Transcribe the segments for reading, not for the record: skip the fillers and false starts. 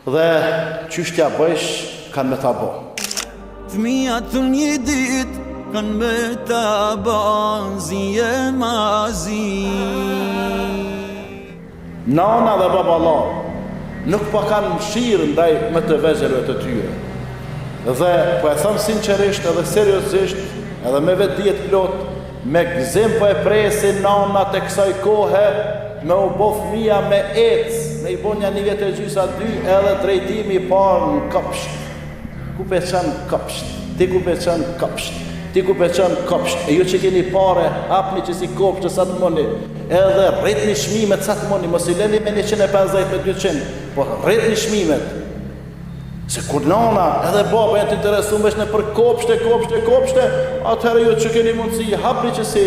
Dhe qysh t'ja bëjsh kanë me ta bo. Fëmijat një ditë kanë me ta bo zi e ma zi. Nana dhe baballarë nuk po kanë mëshirë ndaj më të vegjëlve të tyre. Dhe po e them sinqerisht edhe seriozisht, edhe me vetëdije të plotë, me gëzim po e presin nanat e kësaj kohe me u bo fëmija me ec, me i bo nja një vjet e gjysë a dy edhe drejtimi i parë në kopsht. Ku pe çon kopsht? Ti ku pe çon kopsht? Ti ku pe çon kopsht? E ju që keni pare, hapni qësi kopshte sa të muni, edhe rritni çmimet sa të muni, mos i leni me 150 me 200, po rritni çmimet. Se kur nana edhe baba janë të interesuar veç nëpër kopshte, kopshte, kopshte, atëherë ju që keni mundësi, hapni qësi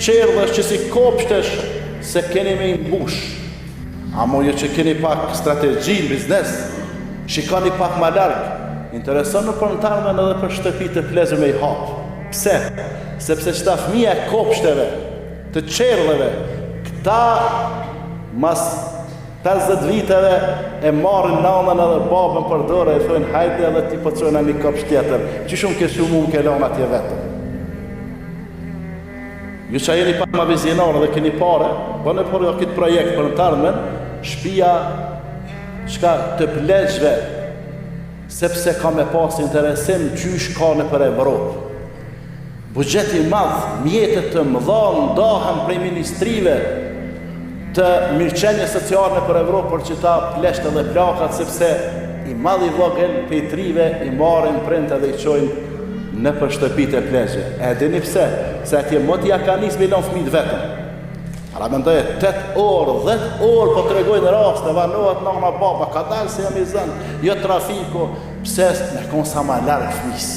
çerdhesh, qësi kopshtesh, se keni me i mbush. Amo ju që keni pak strategji në biznes, shikoni pak ma larg, interesonu për në t'ardhmen edhe për shtëpi të pleqve me i hapë. Pse? Sepse qëta fëmija e kopshteve, të çerdheve, këta mas 50 viteve e marrin nanën edhe babën për dore e thojnë hajde edhe ti po t'çojna një kopsht tjetër, qysh më ke çu mu më ke lon atje vetëm. Ju që jeni pak ma vizionarë dhe keni pare, bëne por jo këtë projekt për në t'ardhmen, shpia çka të pleqve, sepse ka me pas interesim qysh ka nëpër Evropë. Buxhet i madh, mjete të mëdha ndahen prej ministrive të mirëqenies sociale nëpër Evropë për qëta pleqtë dhe plakat, sepse i madh i vogël prej t'rive i marrin prindët edhe i çojnë nëpër shtëpitë e pleqve. E dini pse? Se atje moti ja ka nis me i lon fëmijët vetëm. Paramendoje, 8 orë, 10 orë po tregojnë raste, vanohet nana baba, kadalë se jam i zënë, jo trafiku, Pse me kon sa ma larg fëmijës.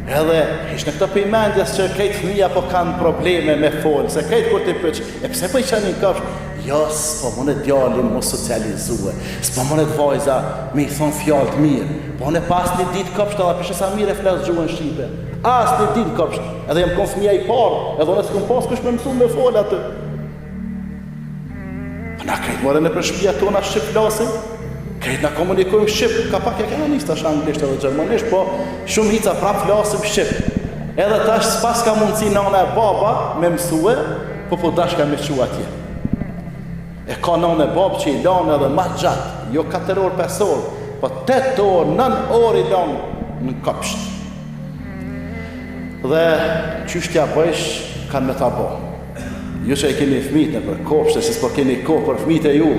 Edhe hiqne këto prej mendjes që krejt fëmija po kanë probleme me fol, se krejt kur t'i pyet, e pse po i çoni n'kopsht? Jo, s'po mundet djali m'u socializue, s'po mundet vajza me i thon fjalë të mirë. Po unë pa asnjë ditë kopsht edhe pe sheh sa mirë e flas gjuhën shqipe. Asnjë ditë kopsht, edhe jam kon fëmija i parë, edhe unë s'kum pas kush me mësu me fol aty. Po na krejt more nëpër shpia tona shqip flasim, krejt na komunikojmë shqip, ka pak e kena nisë tash anglisht edhe gjermanisht, po shumica prap flasim shqip. Edhe tash s'paska mundësi nana e baba me mësue, po po dashka me çu atje. E ka nanë e babë që i lanë edhe ma gjatë, jo 4 orë, 5 orë, po 8 orë, 9 orë i lanë në kopsht. Dhe qysh t'ja bëjsh, kanë me ta bo. Ju që i keni fëmijët nëpër kopshte, që s'po keni kohë për fëmijët e ju,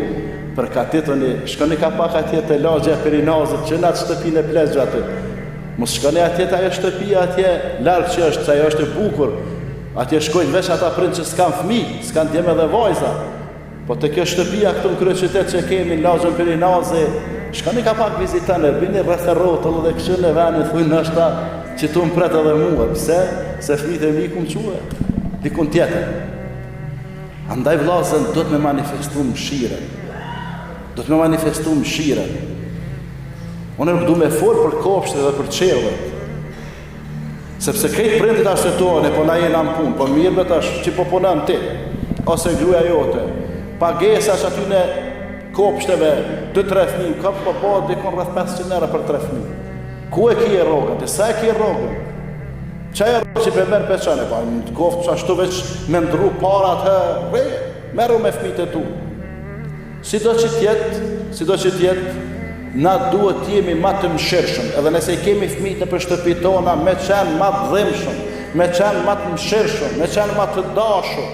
përgatituni, shkoni ka pak atje te lagja e Perinazit, që në atë shtëpinë e pleqve aty. Mos shkoni atje te ajo shtëpia atje, larg që është, se ajo është e bukur. Atje shkojnë veç ata prind që s'kan fëmijë, s'kan djem edhe vajza. Po te kjo shtëpia këtu në kryeqytet që kemi në lagjen Perinazi, shkoni ka pak vizitone, bini rreth e rrotull dhe kqyrne venin, thuj ndoshta qitu më pret edhe mua. Pse? Se fëmijët e mi kum çue dikun tjetër. Andaj vllazën duhet me manifestu mëshirën. Duhet me manifestu mëshirën. Unë nuk du me fol për kopshtet dhe për çerdhet. Sepse krejt prindit arsyetohen, e po na jena në punë, po mirë be tash që po punon ti, ose gruaja jote. Pagesa që aty në kopshteve, 2-3 fëmijë në kopsht, po bëhet dikun rreth 500 euro për 3 fëmijë. Ku e ki rrogën? Ti sa e ki rrogën? Qa e rrogën që pe merr pe çon, po në të koftë ashtu veç me ndrru para atë, re, merru me fëmijët e tu. Sido që të jetë, sido që të jetë, na duhet të jemi ma të mëshirshëm, edhe nëse i kemi fëmijët nëpër shtëpi tona, me qenë ma të dhimbshëm, me qenë ma të mëshirshëm, me qenë ma të dashur.